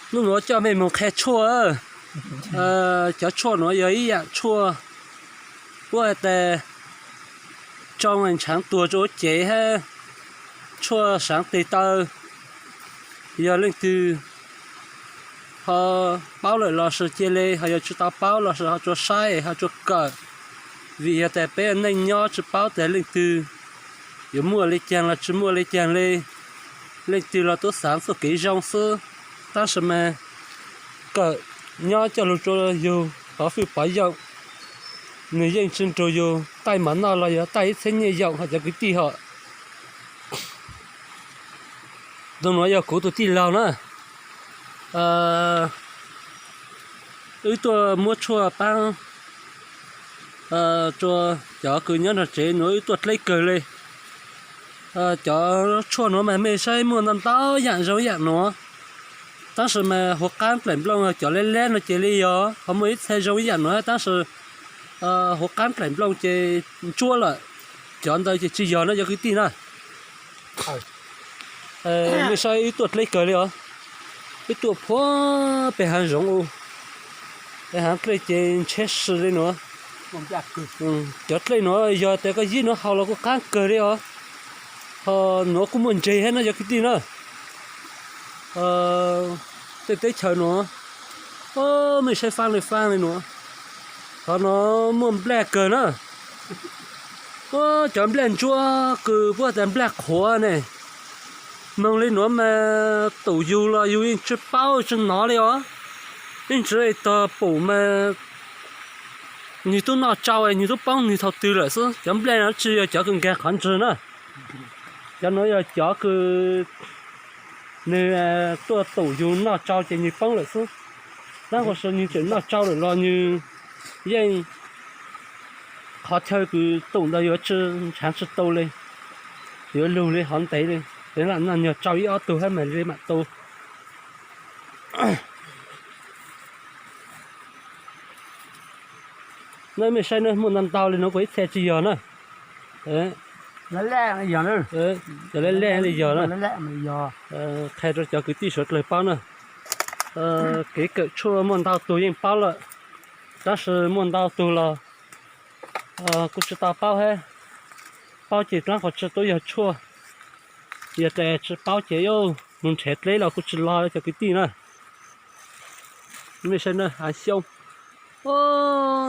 Hnub nuav coj mej moog qha tshuaj. Cov tshuaj nuav yog ib yaam tshuaj puab has tas tsoo ntshaav tuag rua huab cev hab tshuaj saav teg taw. Yog leej twg ho paub lawm lossis cia le ho yog tsi tau paub lossis ho tsuas saib ho tsuas kawm, vim yog tas peb neej nyob tsi paub tas leej twg yuav muaj le caag los tsi muaj le caag le. Leej twg los tub xaav txuj kev zoo xwb, tab sis mas kawm nyob coj lug rua yug pov hwj pov yawm, nwg yeej tsi nrug yug taij mov noj los yog taij ib txhiab nyiaj yau hab cov kwv tij hom. Tus nuav yog kuv tus tij laug na. Wb tuaj muab tshuaj paab rua cov kws nyob nrug tsev nuav, wb tuaj dleb kawg le. Cov tshuaj nuav mas mej saib muaj ntau ntau yaam zoo ib yaam nuav, tab sis mas huv qaab dlaim nplooj cov lab lab no ces le yog, ho muaj ib txha zoo ib yaam nuav tab sis huv qaab dlaim nplooj ces ntsuab lawm, cov ntawd ces tsi yog na cov kwv tij na. Mej saib wb tuaj dleb kawg le os, wb tuaj puag peg haav zoov u, peg haav dlej ces ntsheb si le nuav. Cov dlej nuav yog tas koj yib nuav haus los kuj qaab kawg le os, ho nuav kuj muaj ntseg hab na cov kwv tij na. Tej teb chaws nuav, mej saib faab le faab le nuav, qhov nuav muaj nplaj kawg na. Cov nplaj ntsuab kws puab tas nplaj qhuav ne, moog le nuav mas tum yug los yug yeej tsi paub tsi nov le os. Yeej tsi tog pum mas nwg tub noj tsau nwg tub poob nwg thaus twg lawm xwb. Cov nplaj nuav tsi yog cov kws nkaag qhov ntswg na, cov nuav yog cov kws nwg tuaj tum yug noj tsau ces nwg poob lawm xwb. Tab sis nwg tseem noj tsau lawm los nwg yeej, qhov chaw kws tum ntawd yuav tsi ntshaav tsi tau le, yuav lug le hov ntev le, ces lam noj nyuag tsau ib ob tug hab mam le mam tu. Na mej saib na, muaj ntau ntau le nuav kuj ib txha tsi yog na. Cov laj laj le yog na. Qha rua cov kwv tij suav dlawg paub na, kev kawm tshuaj muaj ntau tug yeej paub lawm, tab sis muaj ntau tug los kuj tsi tau paub hab. Paub ces dlaab qhov tsi tub yog tshuaj, yog tas tsi paub ces yuav moog nrhav dleb los kuj tsi log cov kwv tij na. Mej saib na, haav xyoob,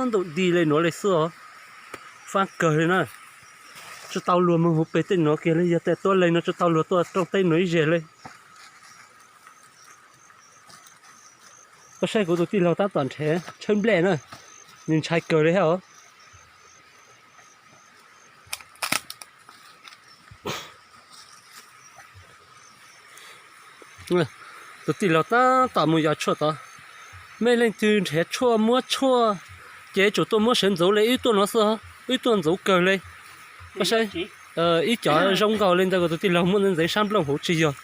ntau dig le nuav le xwb os, faab kawg le na. Tsi tau luag moog huv peg tej nuav kiag le, yog tas tuab leeg no tsi tau luag tuaj rooj teb nuav ib zag le. Koj saib kuv tus tij laug tab tom nrhav tshawb nplaj na, nws ntshai kawg le hab os. Tus tij laug tab tom mus yos tshuaj tod. Mej leej twg nrhav tshuaj muab tshuaj ces tsum tuaj muab sawv ntxuv le, wb tuaj nuav xwb, wb tuaj ntxuv kawg le. Koj saib, ib cov zoo nkaus le ntawd kuv tus tij laug muab ntxeev sab nplooj huv tsi yog.